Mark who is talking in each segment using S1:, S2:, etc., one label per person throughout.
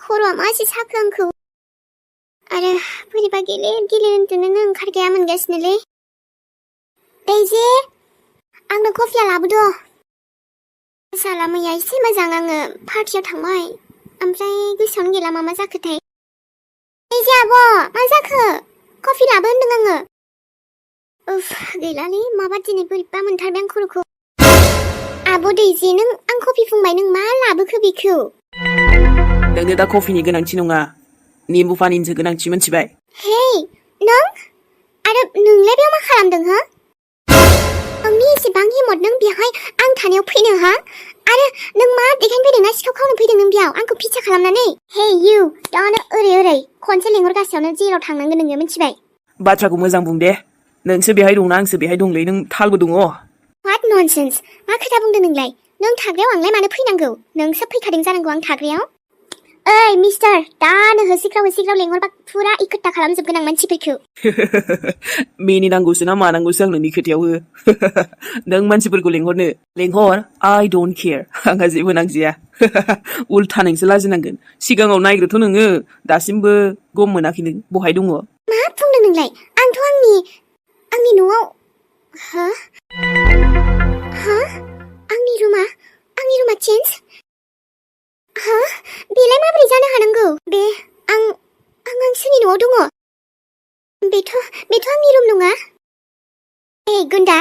S1: खर'आ मासे साखो आंखौ आरो बोरैबा गेलेनो ओंखारगाया मोनगासिनोलै दैजि आंनो कफिया लाबोद' साला मैया एसे मोजां आङो पार्टियाव थांबाय ओमफ्राय गोसोआवनो गैला मा जाखोथाय दैजि आब' मा जाखो कफि लाबो होनदों आङो उफ गैलालै माबा दिनै बोरैबा मोनथारबाय आं खर'खौ आब' दैजि नों आं कफि फुंबाय नों मा लाबोखो बेखौ
S2: नोंनो दा कफिनि गोनांथि नङा निम्बु पानिनिसो गोनांथि मोनथिबाय
S1: हे नों आरो नोंलाय बेयाव मा खालामदों हो नोंनि एसेबां हिम्मत नों बेवहाय आं थानायाव फैनो हा आरो नों मा देखायनो फैदों ना सिखाव खावनो फैदों नों बेयाव आंखौ फिसा खालामनानै हे इउ दानो ओरै खनसे लेंहरगासेयावनो जेराव थांनांगोन नोङो मिथिबाय
S2: बाथ्राखौ मोजां बुं दे नोंसो बेहाय दंना आंसो बेहाय दंलै नों थालबो दङ
S1: व्हाट ननसेन्स मा खोथा बुंदों नोंलाय नों थाग्रायाव आंलाय मानो फैनांगौ नोंसो फैखादों जानांगौ आं थाग्रायाव ओइ मिस्टार दानो होसिख्राव लेंहरबा फुरा इकट्ठा खालामजोबगोन आं मानसिफोरखौ
S2: मिनिनांगौसो ना मानांगौसो आं नोंनि खोथायाव हो नों मानसिफोरखौ लेंहर आइ डोन्ट केयार आंहा जेबो नांजाया उल्था नोंसो लाजिनांगोन सिगाङाव नायग्रोथ' नोङो दासिमबो गम मोनाखै नों बहाय दङ
S1: मा बुंदों नोंलाय आंथ' आंनि न'आव हो आंनि रुमा चेन्ज हो बेलाय माबोरै जानो हानांगौ बे आं सोरनि न'आव दङ बेथ' आंनि रुम नङा ए गुन्दा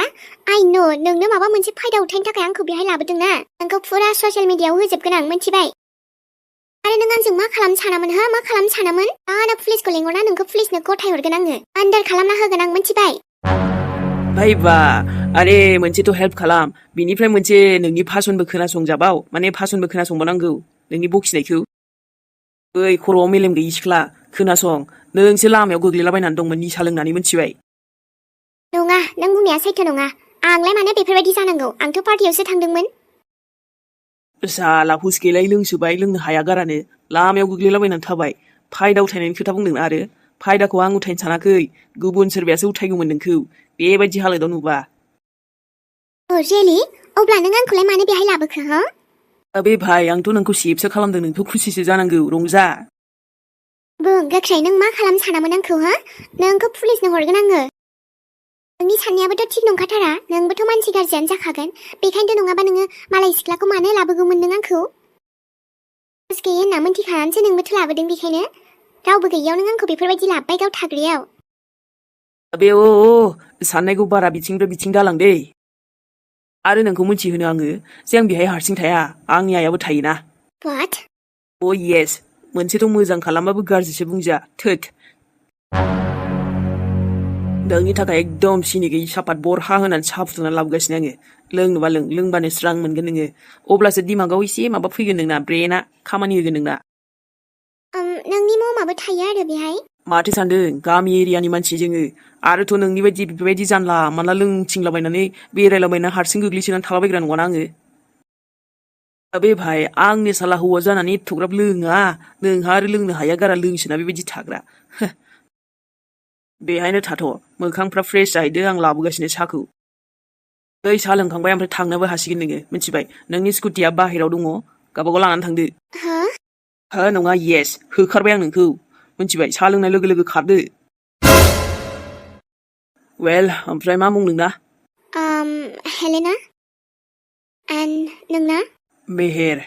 S1: आइ नो नोंनो माबा मोनसे फायदा उठायनो थाखाय आंखौ बेहाय लाबोदों ना नोंखौ फुरा ससियेल मिडियायाव होजोबगोन आं मिथिबाय आरो नों आंजों मा खालामनो सानामोन दाना पुलिसखौ लेंहरना नोंखौ पुलिसनो गथाय हरगोन आङो आन्दार खालामना होगोन आं मिथिबाय
S2: भाइबा आरे मोनसेथ' हेल्प खालाम बिनिफ्राय मोनसे नोंनि भाषणबो खोनासंजाबाव माने भाषणबो खोनासंबावनांगौ नोंनि बखिनायखौ ओइ खर'आव मेलेम गैयि सिख्ला खोनासं नोंसो लामायाव गोग्लैलाबायनानै दंमोन निसा लोंनानै मिथिबाय
S1: नङा नों बुंनाया सैथो नङा आंलाय मानो बेफोरबायदि जानांगौ आंथ' पार्टियावसो थांदोंमोन
S2: साला हुसकेलाय लोंसोबाय लोंनो हाया गारानो लामायाव गोग्लैलाबायनानै थाबाय फायदा उथायनायनि खोथा बुंदोंना आरो फायदाखौ आं उथायनो सानाखै गुबुन सोरबायासो उथायगौमोन नोंखौ बेबायदि हालोदाव नुबा
S1: रियेलि अब्ला नों आंखौलाय मानो बेहाय लाबोखो हो
S2: बे भाइ आंथ' नोंखौ सेभसो खालामदों नोंथ' खुसिसो जानांगौ रंजा
S1: बुं गोख्रै नों मा खालामनो सानामोन आंखौ हो नोंखौ पुलिसनो हरगोन आङो नोंनि साननायाबोथ' थिग नंखाथारा नोंबोथ' मानसि गाज्रियानो जाखागोन बेखायनोथ' नङाबा नोङो मालाय सिख्लाखौ मानो लाबोगौमोन नों आंखौ हुस गैयै होनना मोनथिखानानैसो नोंबोथ' लाबोदों बेखायनो रावबो गैयियाव नों आंखौ बेफोरबायदि लाबोबाय गाव थाग्रायाव
S2: बे साननायखौ बारा बिथिंनिफ्राय बिथिं दालां दै आरो नोंखौ मिथिहोनो आङो जे आं बेहाय हारसिं थाया आंनि आइयाबो थायोना
S1: What?
S2: येस मोनसेथ' मोजां खालामबाबो गाज्रिसो बुंजा थोद नोंनि थाखाय एकदम सिनि गैयि सापात बरहा होनानै साहा फुदुंनानै लाबोगासिनो आङो लोंनोबा लोंबानो स्रां मोनगोन नोङो अब्लासो दिमागाव एसे माबा फैगोन नोंना ब्रेना खामानि होगोन नोंना
S1: नोंनि ममाबो थायो आरो बेहाय
S2: माथो सानदों गामि एरियानि मानसि जोङो आरोथ' नोंनि बायदि बेबायदि जानला मानला लोंथिंलाबायनानै बेरायलाबायना हारसिं गोग्लैसोनानै थालाबायग्रा नङाना आङो बे भाइ आंनि साला हौवा जानानै एथ'ग्राब लोङा नोंहा आरो लोंनो हाया गारा लोंसोना बेबायदि थाग्रा बेहायनो थाथ' मोखांफ्रा फ्रेश जाहैदो आं लाबोगासिनो साहाखौ दै साहा लोंखांबाय ओमफ्राय थांनोबो हासिगोन नोङो मिथिबाय नोंनि स्कुटिया बाहेराव दङ गावबागाव लानानै थांदो हो नङा येस होखारबाय आं नोंखौ मिथिबाय साहा लोंनाय लोगो लोगो खारदो वेल ओमफ्राय मा मुं नोंना
S1: हेलेना एन्ड नोंना
S2: मेहेर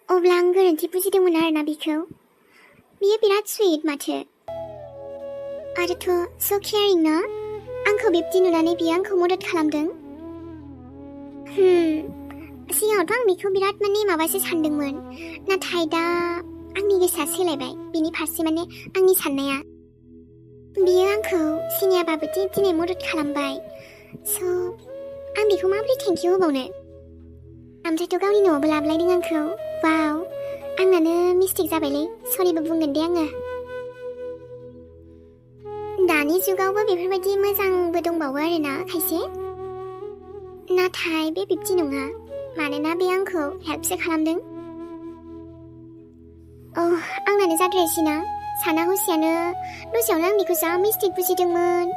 S1: अब्ला आं गोरोन्थि बुजिदोंमोन आरोना बिखौ बियो बिराद स्वीट माथो आरोथ' स' केयारिं ना आंखौ बिब्दि नुनानै बियो आंखौ मदद खालामदों सिगाङावथ' आं बिखौ बिराद माने माबासो सानदोंमोन नाथाय दा आंनि गोसोआ सोलायबाय बिनि फारसे माने आंनि साननाया बियो आंखौ सिनायाबाबो दिनै मदद खालामबाय स' आं बिखौ माबोरै थेंकिउ होबावनो ओमफ्रायथ' गावनि न'आवबो लाबोलायदों आंखौ वाव आंनानो मिस्टेक जाबायलै सरिबो बुंगोन दे आङो दानि जुगावबो बेफोरबायदि मोजांबो दंबावो आरोना खायसे नाथाय बे बिब्दि नङा मानोना बे आंखौ हेल्पसो खालामदों आंनानो जाद्रायसैना साना हसियानो दसेयावनो आं बिखौ जा मिस्टेक बुजिदोंमोन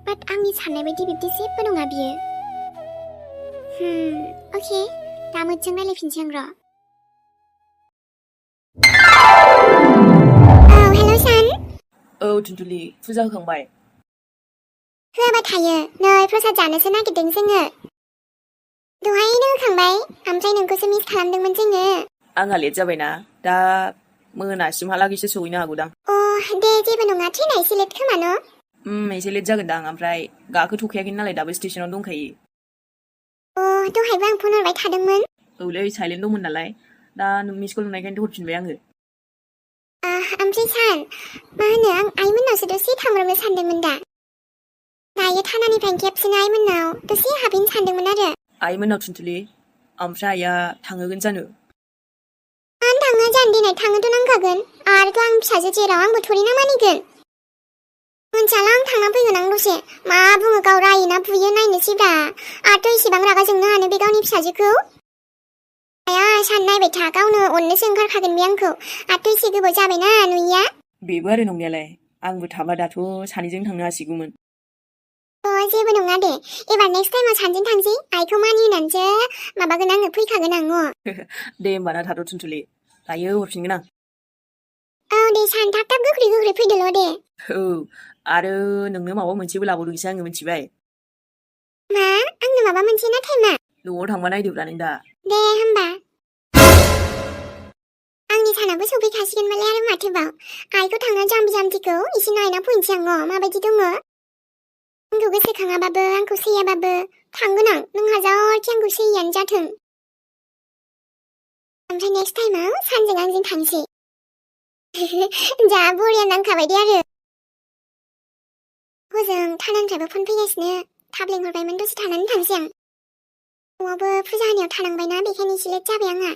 S1: बाट आंनि साननाय बायदि बिब्दि जेबो नङा बियो अके दा मोजां रायलायफिनसै आं र'
S2: 둔둘리 फुजा होखांबाय
S1: होआबा थायो नै प्रसाद जानोसो नागिरदों जोङो दहायनो होखांबाय ओमफ्राय नोंखौसो मिस खालामदोंमोन जोङो
S2: आंहा लेट जाबायना दा मोनासिमहालागैसो सहैनो हागौदां
S1: दे जेबो नङा ट्रेना एसे लेट खोमा न'
S2: एसे लेट जागोनदां ओमफ्राय गाखोथ'खायाखै नालाय दाबो स्टेशनाव दंखायो
S1: दहायबो आं फन हरबाय थादोंमोन
S2: औलै साइलेन्ट दंमोन नालाय दा नों मिस कल नुनायखायनोथ' हरफिनबाय आङो
S1: ओमफ्राय सान मा होनो आं आइमोननावसो दसे थांब्रबनो सानदोंमोन दा दायो थानानिफ्राय खेबसेनो आइमोननाव दसे हाबहैनो सानदोंमोन आरो
S2: आइमोननाव थुनथुलि ओमफ्राय आइया थांहोगोन जानो
S1: मानो थाङो जानो देनाय थांनोथ' नांखागोन आरोथ' आं फिसाजो जेराव आंबो थोरि ना मानिगोन मोनथियाला आं थांना फैगोन आं दसे मा बुङो गाव रायोना बुयो नायनोसैब्रा आरोथ' इसेबां रागा जोंनो हानो बे गावनि फिसाजोखौ आया सान नायबाय था गावनो अननोसो ओंखारखागोन बे आंखौ आरोथ' एसे गोबाव जाबायना नुयिया
S2: बेबो आरो नंनायालाय आंबो थाबा दाथ' सानैजों थांनो हासिगौमोन
S1: जेबो नङा दे एबार नेक्स्ट टाइमाव सानैजों थांसै आइखौ मानिनानैसो माबागोन आङो फैखागोन आं
S2: दे होमबाना थाथ' थुनथुलि दायो हरफिनगोन आं
S1: दे सान थाब थाब गोख्रै गोख्रै फैदोल' दे
S2: आरो नोंनो माबा मोनसेबो लाबावदोंसो आङो मिथिबाय
S1: मा आंनो माबा मोनसे नाथाय मा
S2: न'आव थांबा नायदोब्रा नों दा
S1: दे होमबा आंनि सानाबो सफैखासिगोन मालाय आरो माथोबाव आइखौ थांना जाम्बि जाम्बिखौ एसे नायना फैनोसै आं माबायदि दङ आंखौ गोसोखाङाबाबो आंखौ सैयाबाबो थांगोन आं नों हाजारखि आंखौ सैयानो जाथों ओमफ्राय नेक्स्ट टाइमाव सानजों आंजों थांसै जा बरिया नांखाबाय दे आरो हजों थानानिफ्रायबो फन फैगासिनो थाब लेंहरबायमोन दसे थानानै थांसै आं न'आवबो फुजा होनायाव थानांबायना बेखायनो एसे लेट जाबाय आंहा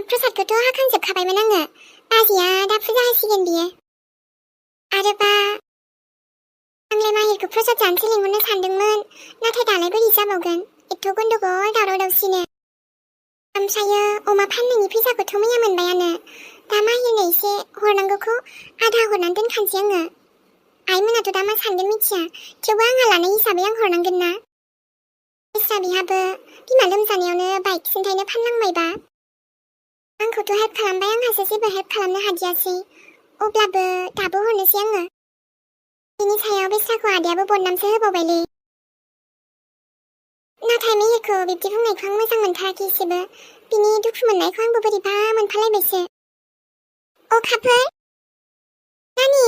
S1: प्रसादखौथ' हाखांजोबखाबायमोन आङो बाजैया दा फुजा होसिगोन बियो आरोबा आंलाय माहिरखौ प्रसाद जानोसो लेंहरनो सानदोंमोन नाथाय दालाय बोरै जाबावगोन एथ' गन्डगल दावराव दावसिनो ओमफ्रायो अमा फाननायनि फैसाखौथ' मैया मोनबायानो दा माहिरनो एसे हरनांगौखौ आधा हरनानै दोनखानोसै आङो आइमोनाथ' दा मा सानगोन मिथिया थेवबो आंहा लानाय हिसाबै आं हरनांगोन ना बिस्रा बिहाबो बिमा लोमजानायावनो बाइक सिन्थायनो फाननांबायबा आंखौथ' हेल्प खालामबाय आंहासो जेबो हेल्प खालामनो हादियासै अब्लाबो दाबो हरनोसै आङो बिनि सायाव बेस्राखौ आदायाबो बदनामसो होबावबायलै नाथाय मेहेरखौ बिब्दि बुंनायखौ आं मोजां मोनथाराखै एसेबो बिनि दुखु मोननायखौ आंबो बोरैबा मोनफालायबायसो खाफोर नानि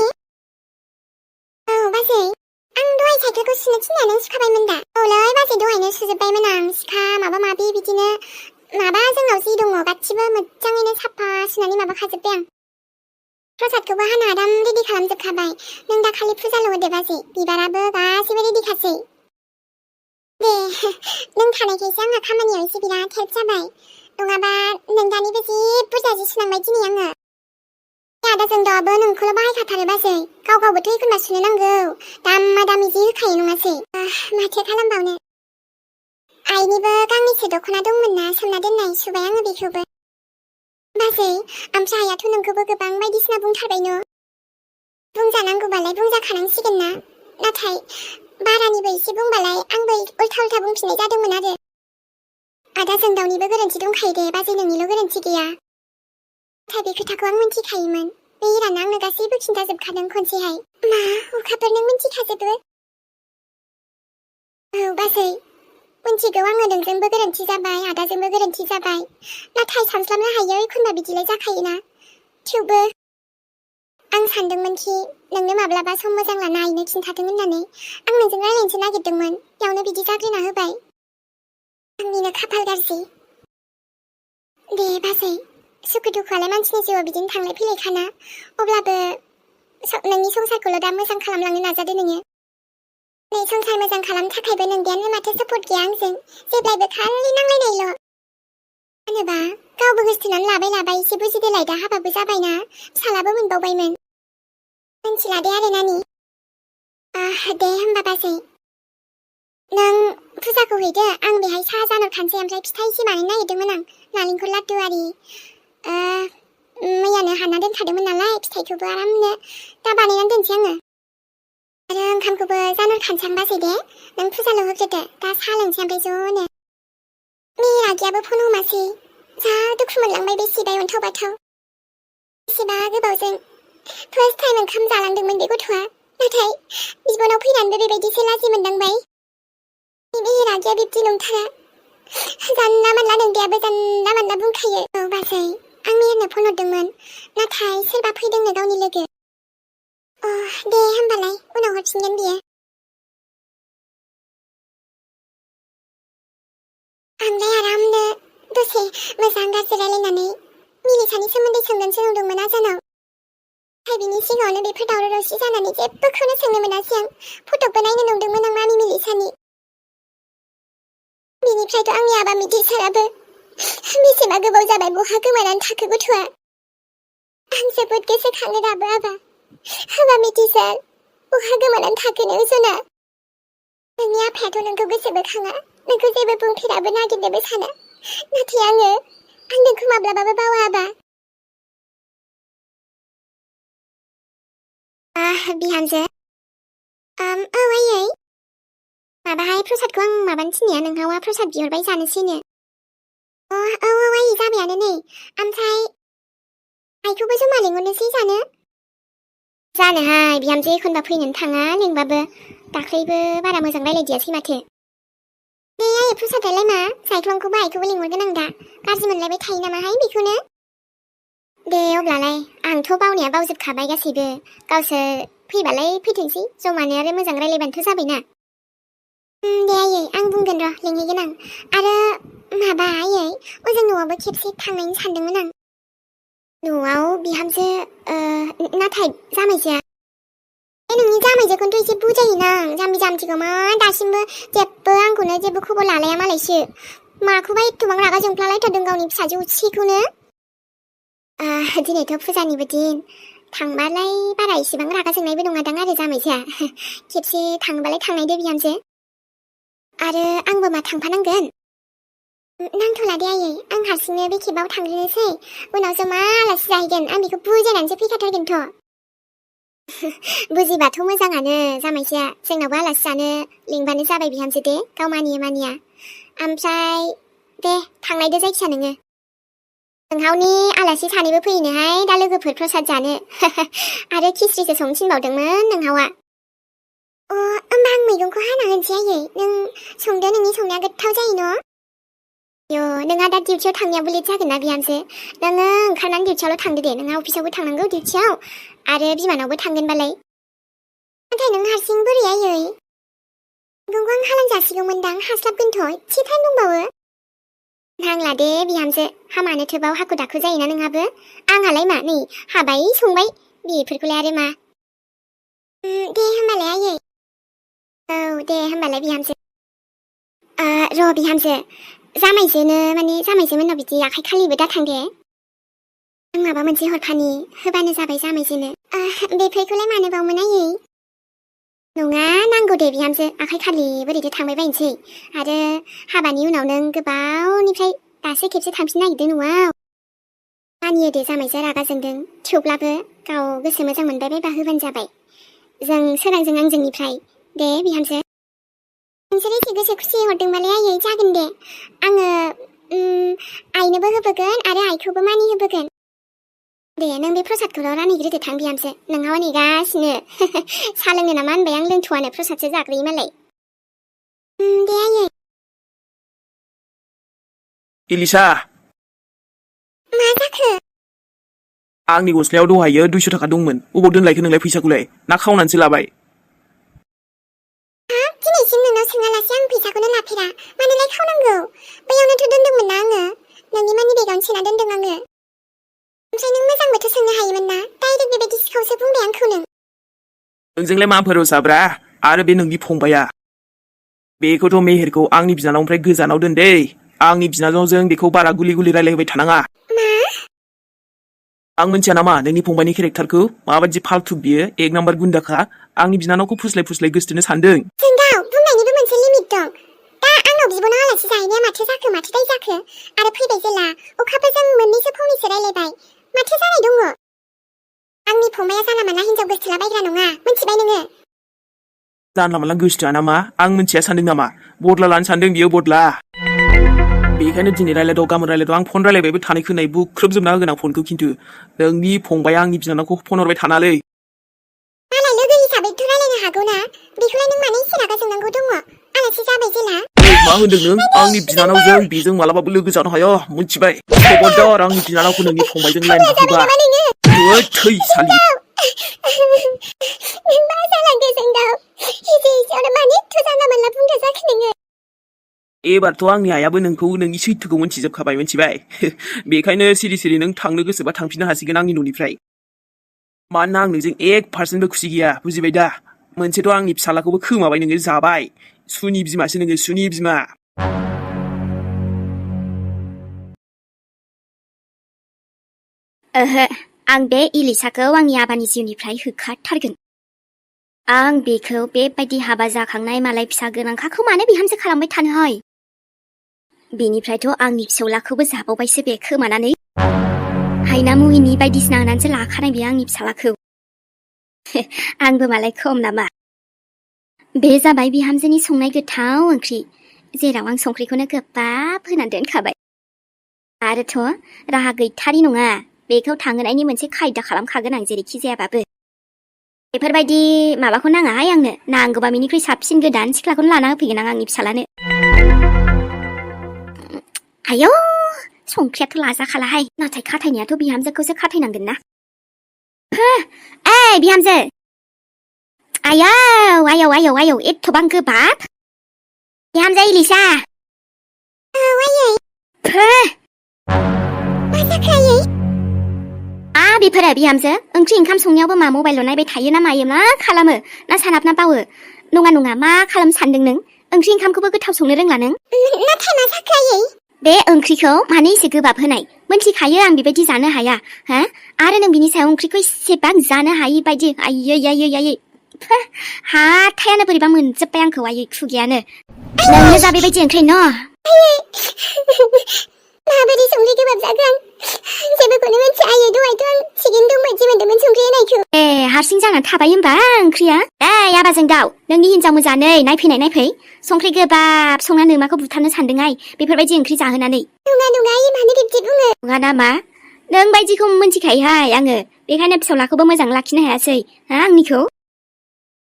S1: बाजै आं दहाय साइकेलखौ सुनो थिननाया नों सुखाबायमोन दा औलै बाजै दहायनो सुजोब्बायमोन आं सिखा माबा माबि बिदिनो माबा जोंनाव जि दङ गासिबो मोजाङैनो साफा सुनानै माबाखाजोब्बाय आं प्रसादखौबो हाना आराम रेडि खालामजोबखाबाय नों दा खालि फुजाल' होदो बाजै बिबाराबो गासिबो रेडिखासै दे नों थानायखायसो आंहा खामानियाव एसे बिराद हेल्प जाबाय नङाबा नों दानिबो जि बुरजा जि सुनांबाय दिनै आङो आदाजों दाबो नोंखौल' बाहायखाथारो बाजै गाव गावबोथ' एखनबा सुनो नांगौ दामा दामि जि होखायो नङासै माथो खालामबावनो आइनिबो गांनैसो दख'ना दंमोन ना सोमना दोननाय सुबाय आङो बेखौबो बाजै ओमफ्राय आइयाथ' नोंखौबो गोबां बायदिसिना बुंथारबाय न' बुंजानांगौबालाय बुंजाखानांसिगोन ना नाथाय बारानिबो एसे बुंबालाय आंबो उल्था उल्था बुंफिननाय जादोंमोन आरो आदाजों दाउनिबो गोरोन्थि दंखायो दे बाजै नोंनिल' गोरोन्थि गैया नाथाय बे खोथाखौ आं मिन्थिखायोमोन बे इराना आंनो गासैबो खिन्थाजोबखादों खनसेहाय मा अखाफोर नों मिन्थिखाजोबो बाजै मिन्थिगौ आङो नोंजोंबो गोरोन्थि जाबाय आदाजोंबो गोरोन्थि जाबाय नाथाय सानस्लाबनो हायो एखनबा बिदिलाय जाखायोना थेवबो आं सानदोंमोनखि नोंनो माब्लाबा सम मोजां लाना आइनो खिन्थाथों होननानै आं नोंजों रायलायनोसो नागिरदोंमोन बेयावनो बिदि जाग्रोना होबाय आंनिनो खाफाल गाज्रि दे बाजै सुखु दुखुआलाय मानसिनि जिउआव बिदिनो थांलाय फैलायखाना अब्लाबो नोंनि संसारखौल' दा मोजां खालामलांनो नाजादो नोङो नै संसार मोजां खालामनो थाखायबो नोंनियानो माथो सापर्ट गैया आंजों जेब्लायबो खालि नांलायनायल' होनोबा गावबो गोसथोनानै लाबाय एसे बुजिदोलाय दा हाबाबो जाबायना फिसालाबो मोनबावबायमोन मिन्थिला दे आरो नानि दे होमबा बाजै नों फुजाखौ हैदो आं बेहाय साहा जानहरखानोसै ओमफ्राय फिथा एसे बानायनो नागिरदोंमोन आं नालेंखर लादु आरि मैयानो हाना दोनखादोंमोन नालाय फिथाइखौबो आरामनो दा बानायनानै दोनसै आङो आरो ओंखामखौबो जानहरखानोसै आं बाजै दे नों फुजाल' होग्रोदो दा साहा लोंसै ओमफ्राय ज'नो मेरागियाबो फन हमासै जा दुखु मोनलांबाय बे सिबाय अन्थाव बाथाव बेसेबा गोबावजों फार्स्ट टाइम ओंखाम जालांदोंमोन बे गथ'आ। नाथाय बिबनाव फैनानैबो बेबायदिसो लाजि मोनदांबाय। बे रागाया बिब्दि नंथारा। जानला मानला नोंदायाबो जानला मानला बुंखायो। औ बाजै, आं मेहेरनो फन हरदोंमोन, नाथाय सोरबा फैदोंनो गावनि लोगो। दे होमबालाय उनाव हरफिनगोन बियो। आंलाय आरामनो दसे मोजां गाज्रि रायलायनानै मिलिसानि सोमोन्दै सोंगोनसो नंदोंमोन आजानाव। नाथाय बिनि सिगाङावनो बेफोर दावराव दावसि जानानै जेबोखौनो सोंनो मोनासै आं। फटकबो नायनो नंदोंमोन आं मामि मिलिसानि। बिनिफ्रायथ' आंनि आबा मिथिसाराबो बेसेबा गोबाव जाबाय बहा गोमानानै थाखो गथ'आ। आं जोबोद गोसोखाङो दाबो आबा। हाबा मिथिसार बहा गोमानानै थाखोनो जना। नोंनि आफायाथ' नोंखौ गोसोबो खाङा, नोंखौ जेबो बुंफेराबो नागिरनोबो साना। नाथाय आं नोंखौ माब्लाबाबो बावा आबा। बिहामजो। औ आयै। माबाहाय प्रसादखौ आं माबानो थिननाया नोंहावा प्रसाद बिहरबाय जानोसैनो। औ आयै जाबायानो नै। ओमफ्राय आइखौबो जमा लिंहरनोसै जानो। जानोहाय बिहामजो एखनबा फैनोनो थाङा लिंबाबो। दाख्लैबो बारा मोजां रायलायदियासै माथो। दे आयै प्रसादालाय मा? सायख्लंखौबो आइखौबो लिंहरगोन आं दा। गाज्रि मोनलायबाय थायो नामाहाय बेखौनो। दे अब्लालाय आंथ' बावनाया बावजोबखाबाय गासैबो। गावसोर फैबालाय फैथोंसै जमानो आरो मोजां रायलायबानोथ' जाबायना। दे आयै आं बुंगोन र' लिंहैगोन आं। आरो माबा आयै ओजों न'आवबो खेबसे थांनायनो सानदोंमोन आं। न'आव बिहामजो नाथाय जामायजोआ। नोंनि जामायजोखौनोथ' एसे बुजायोना आं। जाम्बि जाम्बिखौ मा दासिमबो जेबो आंखौनो जेबो खबर लालाया मालायसो। माखौबा एथ'बां रागा जोंफ्लालायथारदों गावनि फिसाजो उथ्सिखौनो। दिनैथ' फुजानिबो दिन। थांबालाय बारा इसेबां रागा जोंनायबो नङादां आरो जामायजोआ। खेबसे थांबालाय थांनायदो बिहामजो। आरो आंबो मा थांफानांगोन? नांथ'ला दे आयै, आं हारसिंनो बे खेबाव थांग्रोनोसै। उनाव जमा आलासि जाहैगोन। आं बेखौ बुजायनानैसो फैखाथारगोनथ'। बुजिबाथ' मोजाङानो जामायजोआ। जोंनावबो आलासि जानो लिंबानो जाबाय बिहामजो दे, गाव मानियो मानिया। ओमफ्राय दे थांनायदो जायखिया नोङो। नोंहावनि आलासि सानैबो फैयोनोहाय दा लोगोफोर प्रसाद जानो। आरो खिस्रिसो संनो थिनबावदोंमोन नोंहावा। होमबा आं मैगंखौ हाना होनोसै आयै। नों संदो, नोंनि संनाया गोथाव जायो न'। नोंहा दा डिउटियाव थांनायाबो लेट जागोन ना बिहामजो। नोङो ओंखारनानै डिउटियावल' थांदो दे। नोंहा अफिसावबो थांनांगौ डिउटियाव। आरो बिमानावबो थांगोनबालाय। नाथाय नों हारसिं बोरै आयै? मैगंखौ आं हालां जासिगौमोनदां, हास्लाबगोनथ' एसे टाइम दंबावो। नांला दे बिहामजो, हामानो थोबाव हाखु दाखु जायोना नोंहाबो। आंहालाय मा नै हाबाय संबाय, बेफोरखौलाय आरो मा। दे होमबालाय आयै। औ दे होमबालाय बिहामजो। र' बिहामजो, जामायजो मोननाव बिदि आखाइ खालिबो दाथां दे। आं माबा मोनसे हरफानि होबानो जाबाय जामायजोनो। बेफोरखौलाय मानो बावमोन आयै? नङा नांगौ दे बिहामजो, आखाइ खालि बोरैथो थांबाय बायनोसै। आरो हाबानि उनाव नों गोबावनिफ्राय दासो खेबसे थांफिननो नागिरदों न'आव। मानियो दे जामायजोआ रागा जोंदों, थेवब्लाबो गाव गोसो मोजां मोनबाय बायबा होबानो जाबाय। जों सोरांजों आंजोंनिफ्राय दे बिहामजो। नोंसोर एसे गोसो खुसि हरदोंबालाय आयै जागोन दे। आङो आइनोबो होबोगोन आरो आइखौबो मानि होबोगोन। दे नों बे प्रसादखौल' रानहैग्रोदो थां बिहामजो। नोंहाव नेगासिनो। साहा लोंनो नामा होनबाय आं, लोंथ'वानो प्रसादसो जाग्रोयो मालाय। दे आयै।
S2: इलिसा।
S1: मा जाखो?
S2: आंनि गस्लायाव दहायो 200 थाखा दंमोन। अबाव दोनलायखो नोंलाय फैसाखौलाय? ना खावनानैसो लाबाय?
S1: दिनैसिम नोंनाव सोङालासे आं फैसाखौनो लाफेरा। मानोलाय खावनांगौ? बैयावनोथ' दोनदोंमोन ना आङो। नोंनि मानि बेगावनो सोना दोनदों आङो। ओमफ्राय नों मोजांबोथ' सोंनो हायोमोन ना। डाइरेक्ट बेबायदि सिखावसो बुंबाय आंखौ नों।
S2: नोंजोंलाय मा भरोसाब्रा? आरो बे नोंनि फंबाया। बेखौथ' मेहेरखौ आंनि बिनानावनिफ्राय गोजानाव दोन दे। आंनि बिनानावजों बेखौ बारा गुलि गुलि रायलायहोबाय थानाङा।
S1: मा?
S2: आं मिथिया नामा नोंनि फंबायनि केरेक्टारखौ? माबायदि फालतु बियो, एक नाम्बार गुन्दाखा। आंनि बिनानावखौ फुस्लाय फुस्लाय गोसोथोनो सानदों।
S1: जोंगाव बुंनायनिबो मोनसे लिमिट दं। दा आंनाव बिब'नाव आलासि जाहैनाया माथो जाखो, माथो दाय जाखो? आरो फैबाय जेला अखाफोरजों मोननैसो फंनैसो रायलायबाय। माथो जानाय दङ? आंनि फंबाया जानला मानला हिनजाव गोसथोलाबायग्रा नङा, मिथिबाय नोङो?
S2: जानला मानला गोसोथोआ नामा? आं मिथिया सानदों नामा? बदला लानो सानदों बियो, बदला। बेखायनो दिनै रायलायदाव गाबोन रायलायदाव आं फन रायलायबायबो थानाय खोनाय बुख्रुबजोबना होगोन आं फनखौ खिन्थु नोंनि फंबाया आंनि बिनानावखौ फन हरबाय थानालै
S1: मालाय लोगो हिसाबैथ' रायलायनो हागौना बेखौलाय नों मानो एसे रागा जोंनांगौ दङ आलासि जाबाय जेला
S2: मा होनदों नों आंनि बिनानावजों बेजों मालाबाबो लोगो जानो हाया मिथिबाय खबरदार आंनि बिनानावखौ नोंनि फंबायजों लाइन बुहोबा थै सालि
S1: मा जालांखो जोंनाव एसे एसेयावनो मानो एथ' जानला मोनला बुंग्रा जाखो नोङो
S2: एबारथ' आंनि आइयाबो नोंखौ नोंनि सैथोखौ मोनथिजोबखाबाय मिथिबाय बेखायनो सिरि सिरि नों थांनो गोसोबा थांफिननो हासिगोन आंनि न'निफ्राय मानोना आं नोंजों 1%बो खुसि गैया बुजिबाय दा मोनसेथ' आंनि फिसालाखौबो खोमाबाय नोङो जाबाय सुनि बिमासो नोङो सुनि बिमा
S3: ओहो आं बे इलिसाखौ आंनि आबानि जिउनिफ्राय होखारथारगोन आं बेखौ बेबायदि हाबा जाखांनाय मालाय फिसा गोनांखाखौ मानो बिहामजो खालामबाय थानोहाय बेनिफ्रायथ' आंनि फिसौलाखौबो जाबावबायसो बे खोमानानै हायना मुहिनि बायदिसिना होनानैसो लाखानाय बे आंनि फिसालाखौ आंबो मालाय खम नामा बे जाबाय बिहामजोनि संनाय गोथाव ओंख्रि जेराव आं संख्रिखौनो गोबाब होनानै दोनखाबाय आरोथ' राहा गैथारि नङा बेखौ थांहोनायनि मोनसे खायदा खालामखागोन आं जेरैखि जायाबाबो बेफोरबायदि माबाखौ नाङाहाय आंनो नांगौबा बेनिख्रुइ साबसिन गोदान सिख्लाखौनो लाना होफैगोन आं आंनि फिसालानो आयौ संख्रियाथ' लाजाखालाहाय नाथाय खाथायनायाथ' बिहामजोखौसो खाथायनांगोन ना ओइ बिहामजो आयौ आयौ आयौ आयौ एथ'बां गोबाब बिहामजो इलिसा
S1: मा जाखो आयै
S3: बेफोरो बिहामजो ओंख्रि ओंखाम संनायावबो मा मबाइल नायबाय थायो ना मायो मा खालामो ना सानाबना बावो नङा नङा मा खालाम सानदों नों ओंख्रि ओंखामखौबो गोथाव संनो रोंला नों
S1: नाथाय मा जाखो आयै
S3: बे ओंख्रिखौ मानो एसे गोबाब होनाय मोनथिखायो आं बेबायदि जानो हाया हा आरो नों बिनि सायाव ओंख्रिखौ एसेबां जानो हायि बायदि आयै आयै आयै हाथायानो बोरैबा मोनजोब्बाय आंखौ आयै खुगायानो नोंनो जा बेबायदि ओंख्रि न
S1: माबोरै संख्रि गोबाब जागोन जेबोखौनो मिथिया आयै दहायथ' आं थिगैनो दं बायदि मोनदोंमोन संख्रि होनायखौ
S3: हारसिं जानानै थाबाय होमबा ओंख्रिया आबाजों दाउ नोंनि हिनजाव मोजाङै नायफै संख्रि गोबाब संना नोमाखौ बुथारनो सानदोंहाय बेफोरबायदि ओंख्रि जाहोनानै
S1: नङा आयै मानो बिब्दि बुङो
S3: नङा नामा नों बायदिखौ मोनथिखायोहाय आङो बेखायनो फिसौलाखौबो मोजां लाखिनो हायासै आंनिखौ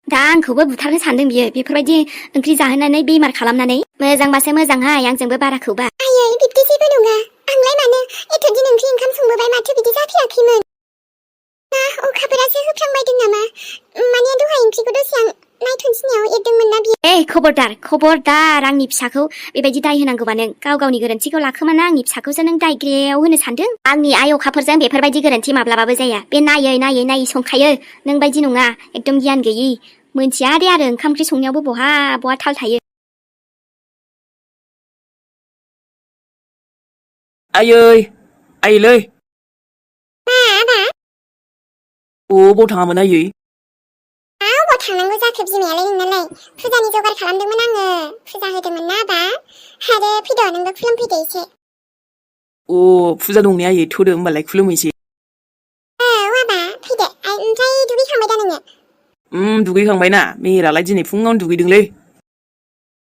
S3: दा आंखौबो बुथारनो सानदों बियो बेफोरबायदि ओंख्रि जाहोनानै बेमार खालामनानै मोजांबासो मोजांहाय आंजोंबो बाराखौबा
S1: आयै बिब्दि जेबो नङा आंलाय मानो एथ' दिन ओंख्रि ओंखाम संबोबाय माथो बिदि जाफेराखैमोन ना अखाफोरासो होफ्लांबायदों नामा माने दहाय ओंख्रिखौ दसे आं नायथ'नसिनायाव एरदोंमोन ना बियो
S3: खबरदार आंनि फिसाखौ बेबायदि दाय होनांगौबा नों गावनि गोरोन्थिखौ लाखोमाना आंनि फिसाखौसो नों दायग्रेयाव होनो सानदों आंनि आइ अखाफोरजों बेफोरबायदि गोरोन्थि माब्लाबाबो जाया बे नायै संखायो नों बायदि नङा एकदम गियान गैयि मोनथिया दे आरो ओंखाम ओंख्रि संनायावबो बहा थाल थायो
S2: आयैलै
S1: मा आबा
S2: बबाव थाङामोन आयै
S1: अबाव थांनांगौ जाखो बिमायालाय नोंनालाय फुजानि जगार खालामदोंमोन आङो फुजा होदोंमोन ना आबा आरो फैद' नोंबो खुलुमफैदो एसे
S2: फुजा दं ने आयै थौदो होमबालाय खुलुमहैसै
S1: आबा फैदो ओमफ्राय दुगैखांबाय दा नोङो
S2: दुगैखांबायना मेहेरालाय दिनै फुङावनो दुगैदोंलै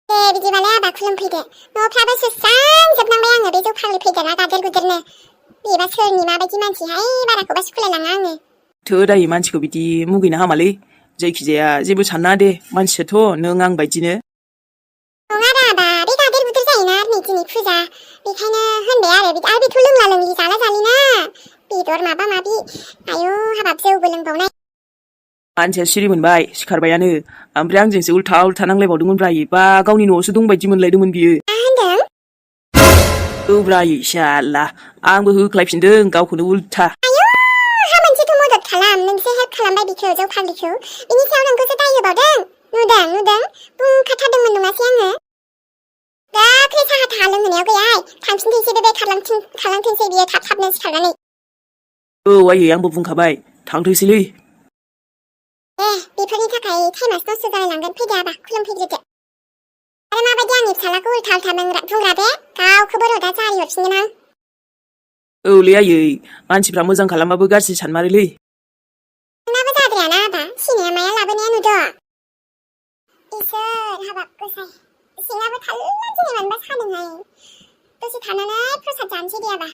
S1: दे बिदिबालाय आबा खुलुमफैदो न'फ्राबो सुस्रांजोबनांबाय आङो बे जौ फाग्लि फैदोना गादेर गुदेरनो बेबा सोरनि माबायदि मानसिहाय बाराखौबा सुखुलायलाङा आङो
S2: थोद आयै मानसिखौ बिदि मुगैनो हामालै जायखिजाया जेबो साननाङा दे मानसियाथ' नों आं बायदिनो
S1: नङा दा आबा बे गादेर गुदेर जायोना नै दिनै फुजा बेखायनो होनबाय आरो बेथ' लोंला लोंलि जाला जालिना बेदर माबा माबि आयौ हाबाब जौबो लोंबावनाय
S2: मानसिया सिरि मोनबाय सिखारबायानो ओमफ्राय आंजोंसो उल्था नांलायबावदोंमोनब्रा बा गावनि न'आवसो दंबायदि मोनलायदोंमोन बियो
S1: मा होनदों
S2: ब्रा साला आंबो होख्लायफिनदों गावखौनो उल्था
S1: हा मोनसेथ' मदद खालाम नोंसो हेल्प खालामबाय बिखौ जौ फाग्लिखौ बिनि सायाव नोंखौसो दाय होबावदों नुदों बुंखाथारदोंमोन नङासै आङो दाख्लै साहा थाहा लोंहोनायाव गैयाहाय थांफिनथोंसै बे खालामथोंसै बियो थाबनो सिखारनानै
S2: आयै आंबो बुंखाबाय थांथोंसैलै
S1: बेफोरनि थाखाय टाइमासो नस्थ' जालायलांगोन फैदो आबा खुलुमफैग्रोदो आरो माबायदि आंनि फिसालाखौ उल्था बुंग्रा बे गावखौबो रदा जारि हरफिनगोन आं
S2: औलै आयै मानसिफ्रा मोजां खालामबाबो गाज्रि सानमारोलै
S1: नोंनाबो जाद्रायाना आबा सिनाया माया लाबोनाया नुदों इसोर हाबाब गोसाय सिङाबो थाल्ला दिनै मानोबा सादोंहाय दसे थानानै प्रसाद जानोसै दे आबा